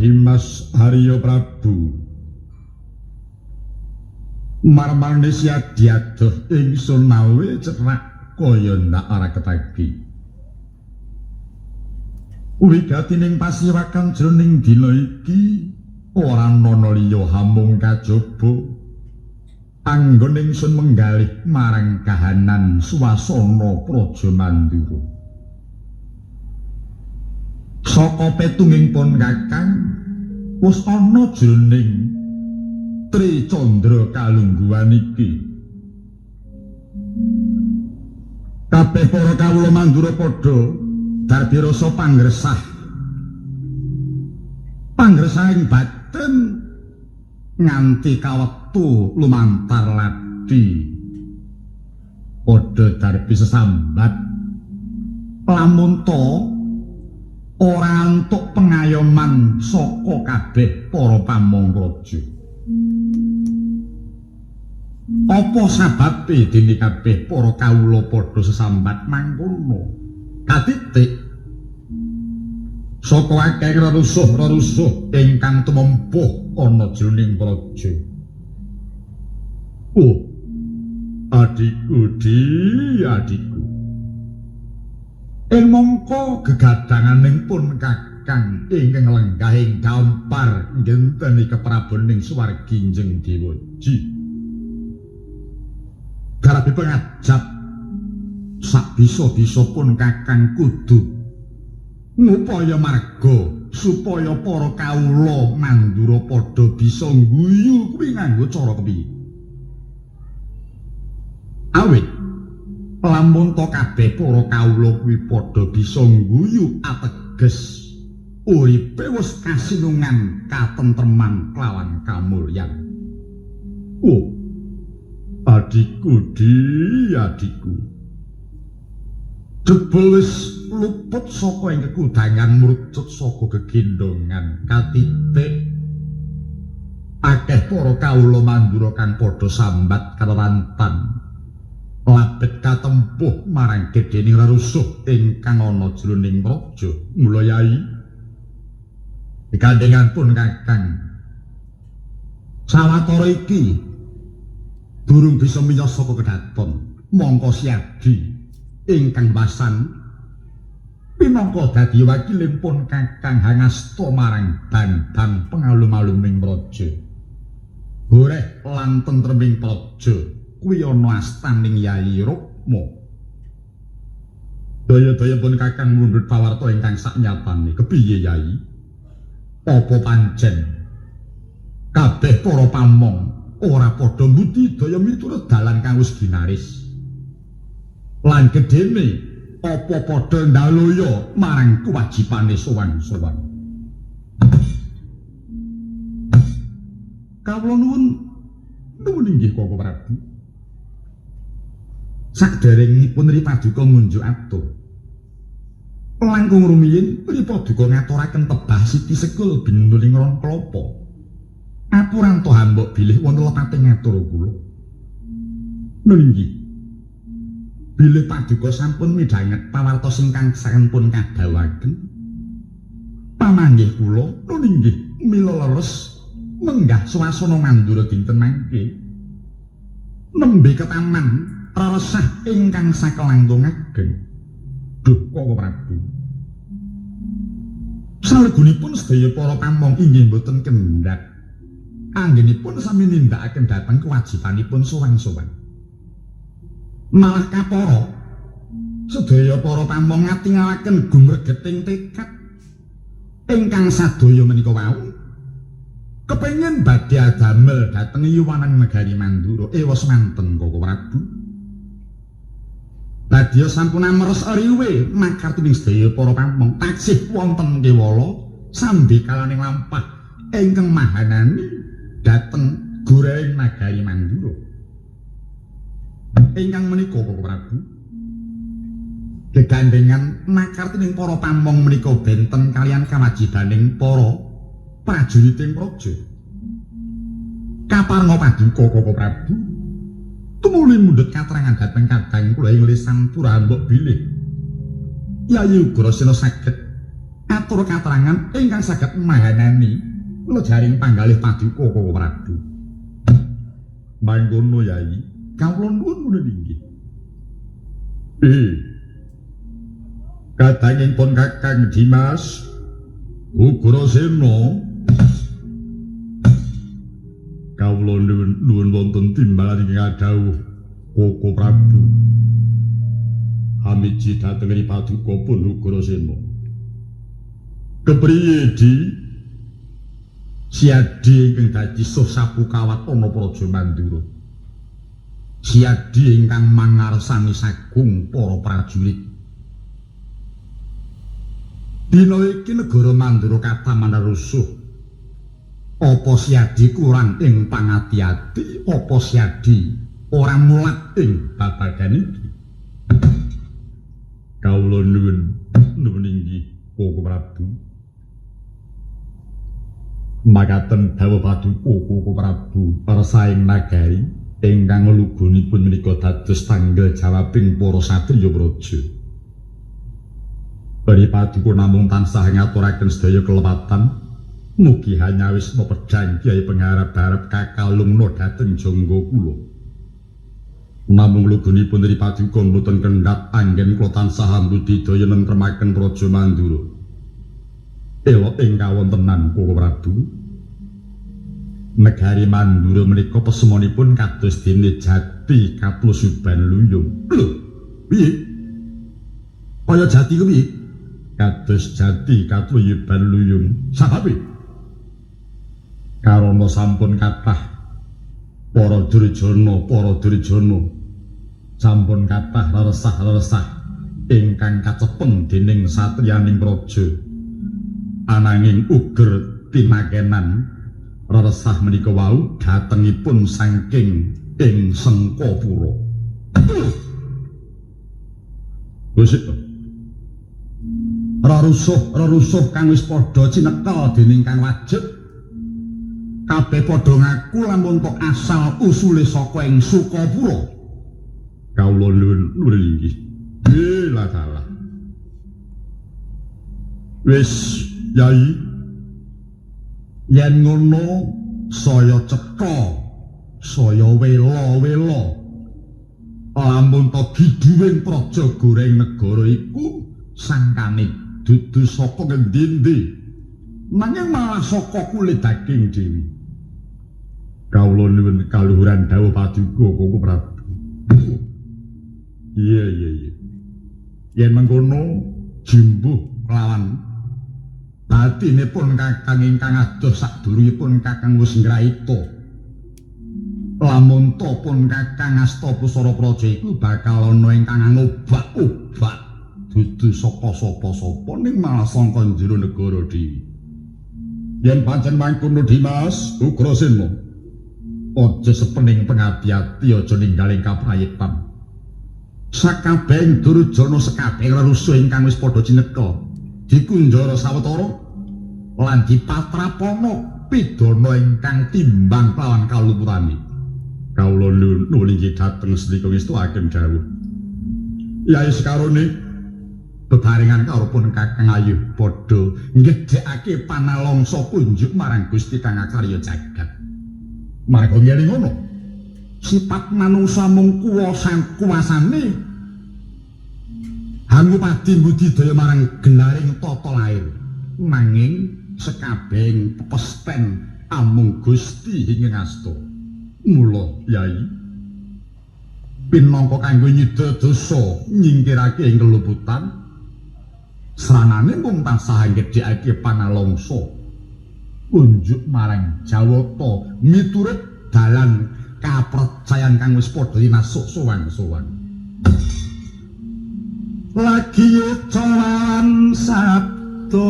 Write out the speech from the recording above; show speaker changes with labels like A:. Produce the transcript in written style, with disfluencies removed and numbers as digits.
A: Dimas Haryo Prabu. Marmane siadiadoh ingsun mawe cerak kaya ndak ora ketagi. Wigatining pasiwakan jroning dina iki ora ana liya hamung kajaba anggon ingsun menggalih marang kahanan swasana Praja Mandura. Saka petunging pun Kakang wis ana jroning Tri Candra kalungguhan iki. Kabeh para kawula Mandura padha darbi rasa pangresah. Pangresahing batin nganti kawektu lumantar lati. Padha darbi sesambat lamun ta ora entuk pengayoman saka kabeh para pamong praja. Apa sababe dene kabeh para kawula padha sesambat mangkono? Katitik saka akeh rerusuh-rerusuh ingkang tumempuh ana jroning praja. Oh, adikku, adikku. Ing mangka gegadhanganing pun Kakang ingkang lenggah ing gampar ngenteni kepraboning swargi Njeng Dewaji. Garabi pengajap sak bisa-bisa pun Kakang kudu ngupaya marga supaya para kawula Mandura padha bisa ngguyu kuwi nganggo cara kepiye. Awit lamun ta kabeh para kawula kuwi padha bisa ngguyu ateges uripe wis kasinungan katentreman kelawan kamulyan. Oh, adikku, adikku. Jebul wis luput saka ing kekudangan mrucut saka gegendhongan katitik akeh para kawula Mandura kang padha sambat kalerantan labet katempuh marang gedhening rerusuh ingkang ana jroning praja. Mula Yai, gandhengan pun Kakang sawetara iki durung bisa miyos saka kedaton, mongko siadi ingkang wasan pinangka dadi wakiling pun Kakang hangasta marang dandang pengalum-aluming praja. Horeh lan tentreming praja kuwi ana astaning Yai Rukma. Daya-daya pun Kakang mundhut pawarta ingkang saknyatane. Kepiye Yai? Apa pancen kabeh para pamong ora padha mbudidaya miturut dalan kang wis ginaris? Lan gedene apa padha ndaloya marang kewajibane sowan-sowan? Kawula nuwun nuwun inggih Koko Prabu. Saderengipun Ri Paduka ngunjuk atur, langkung rumiyin Ri Paduka ngaturaken tebah siti sekul binuling ron klapa. Apuranto hambok bilih wonten lepating ngatur kula. Nun inggih. Bilih Paduka sampun midhanget pawartos ingkang sampun kadhawuhaken. Pamanggih kula nun inggih mila leres menggah swasana Mandura dinten mangke. Nembe ketaman reresah ingkang sakelangkung ageng. Duh Koko Prabu. Salegunipun sedaya para pamong inggih boten kendhat. Anggenipun sami nindakaken dhateng kewajibanipun sowan-sowan. Malah kapara sedaya para pamong ngatingalaken gumregeting tekad ingkang sadaya menika wau kepengin badhe adamel dhateng yuwanan negari Mandura. Ewa semanten Koko Prabu. Badya sampun amres riwe makartining sedaya para pamong taksih wonten kewala sambi kalaning lampah ingkang mahanani dhateng goreng nagari Mandura. Ingkang menika Koko Prabu, gegandengan makartining para pamong menika benten kalian kawajibaning para prajuriting praja. Kaparenga paduka Koko Prabu tumuli mundhut katrangan dhateng kadang kula ing lisan purambok bilih Yayi Ugrasena saged Atur katrangan ingkang saged mahanani lejaring panggalih paduka Koko Prabu. Mangkono Yai, kawula nuwun nuwun inggih. Kadangipun Kakang Dimas Ugrasena, kawula nuwun wonten timbalan ingkang dawuh Koko Prabu. Hamiji dhateng ri paduka pun Ugrasena. Kepriye Di? Siadi ingkang dadi suh sapu kawat ana Praja Mandura. Siadi ingkang mangarsani sagung para prajurit. Dina iki negara Mandura kataman rusuh. Apa Siadi kurang ing pangati-ati? Apa Siadi ora mulat ing babagan iki? Kawula nuwun nuwun inggih Koko Prabu. Makaten dawuh paduka Koko Prabu resaing nagari ingkang lugunipun menika dados tanggel jawabing para satriya praja. Bari paduka namung tansah ngaturaken sedaya kelepatan. Mugi hanyawisna pedhang Kyai Pengarap-arap kakalungna dhateng jangga kula. Namung lugunipun ri paduka mboten kendhat anggen kula tansah ambudidaya nentremaken Praja Mandura. Elok ing kawontenan Koko Prabu. Negari Mandura menika pesemonipun kados dene jati katlusuban luyung. Lho, piye? Kaya jati ku piye? Kados jati katluyuban luyung. Sababe? Karana sampun kathah para durjana, para durjana sampun kathah reresah-reresah ingkang kacepeng dening satriyaning praja. Ananging uger tinakenan reresah menika wau dhatengipun saking ing Sengkapura. Wis rerusuh-rerusuh kang wis padha cinekel dening Kang Wajib. Kabeh padha ngaku lamun tok asal usule saka ing Sukapura. Kawula nuwun nuwun inggih. Lah dalah. Wis Yai, yen ngono saya cetha, saya wela-wela. Lamun to giduwing praja goreng negara iku sangkane dudu saka ngendi-endi, nanging malah saka kulit daging dhewe. Kawula nuwun kaluhuran dawuh paduka Koko Prabu. Iya iya iya. Yen mengkono jumbuh lawan batinipun Kakang ingkang adoh sadurungipun Kakang wis ngraita. Lamun to pun Kakang asta pusara praja iku bakal ana ingkang ngobak-obak dudu saka sapa-sapa ning malah sangka jero negara dhewe. Yen pancen mangkono Dimas Ugrasena, aja sepening pengati-ati, aja ninggaling kaprayitan. Sakabehing durjana, sekabehing rerusuh ingkang wis padha cinekel dikunjara sawetara lan dipatrapana pidana ingkang timbang kelawan kaluputane. Kawula nuwun inggih dhateng sendika ngestuaken dawuh. Yai sekarone bebarengan karo pun Kakang Ayu padha nggedhekake panalongsa kunjuk marang Gusti kang akarya jagat. Marga ngene ngono. Sifat manungsa mung kuwasane hangupadi budidaya marang gelaring tata lair. Nanging sekabehing pepesten amung Gusti ing ngasta. Mula Yai pinangka kanggo nyida dosa nyingkirake ing keluputan, sranane mung tansah nggedhekake panalongsa unjuk marang Jawata miturut dalan kapercayan kang wis padha masuk sowang-sowang. Lagi cawan sabda